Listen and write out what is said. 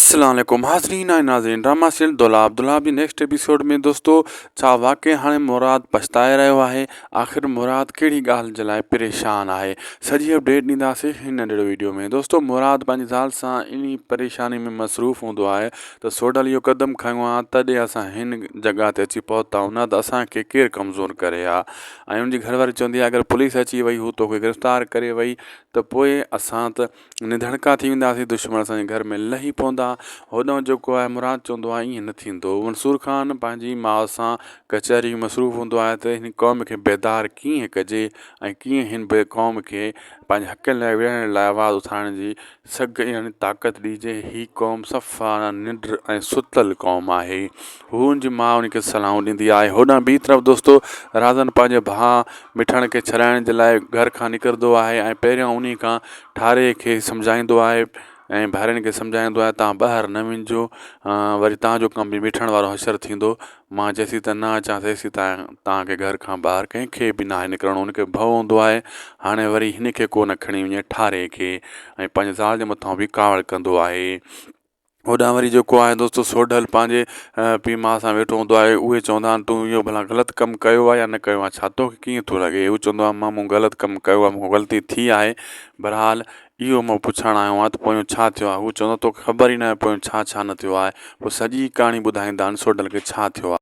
السلام عليڪم حاضرين ۽ ناظرين ڊراما سيريل دولاب دولاب جي نيڪسٽ ايپيسوڊ ۾ دوستو ڇا واقعي هاڻي مراد پڇتائي رهيو آهي آخر مراد ڪهڙي ڳالهه جي لاء پريشان آهي سڄي اپڊيٽ ڏينداسين هن ننڍڙي ويڊيو ۾ دوستو مراد پنهنجي زال سان انهي پريشاني ۾ مصروف هوندو آهي ته سوڍل اهو قدم کنيو آ تڏهن اسان هن جڳهه تي اچي پهتا آهيون نه ته اسان کي ڪير ڪمزور ڪري ها ۽ ان جي گهر واري چوندي آهي اگر پوليس اچي وئي هو توکي گرفتار ڪري وئي ته پوء اسان ته نڌڻڪا ٿي وينداسين، دشمن اسان جي گهر ۾ لهي پوندا. هوڏانهن جيڪو آهي مراد چوندو آهي ائين نه ٿيندو. منصور خان پنهنجي ماء سان ڪچهري ۾ مصروف هوندو آهي ته هن قوم کي بيدار ڪيئن ڪجي ۽ ڪيئن هن قوم کي پنهنجي حقن لاء وڙهڻ لاء آواز اٿارڻ جي سگهه يعني طاقت ڏجي. هي قوم صفا ننڊ ۽ ستل قوم آهي. هو ان جي ماء ان کي صلاحون ڏيندي آهي. هوڏانهن ٻي طرف دوستو رازن پنهنجي ڀاء مٺڻ کي ڇڏائڻ جي لاء گهر کان نڪرندو آهي ۽ پهريان انهي کان ٺاري کي سمجهائيندو آهي ۽ ڀائرن کي سمجهائيندو آهي توهان ٻاهر نه وڃجو وري توهان جو ڪم به مٺڻ وارو حشر ٿيندو مان جيسين تائين نه اچان تيسين تائين توهان کي گهر کان ٻاهر ڪنهن کي به ناهي نڪرڻو ان کي ڀؤ هوندو آهي هاڻي وري هن کي ڪو نه کڻي وڃي ٺاري کي ۽ پنهنجي زال جي مٿان به ڪاوڙ ڪندو آهي. هوڏانهن وري جيڪو آهي دوستو سوڍل پنهنجي پيء ماء سان ويٺو هوندو آهي اهي چوندا آهن تون اهو ڀلا غلط ڪم ڪيو آهي يا نه ڪيو آهي ڇا توکي ڪيئن ٿو لڳي هو چوندو آهي مان مون غلط ڪم ڪيو آهي مون کان غلطي ٿي آهي بهرحال اهو مان پڇڻ آيو آهيان ته پويون ڇا ٿيو آهي هو چوندو آهي توکي خبر ئي ناهي پويون ڇا ڇا نه ٿيو آهي پوء سڄي ڪهاڻي ٻڌائيندا آهن سوڍل کي ڇا ٿيو آهي.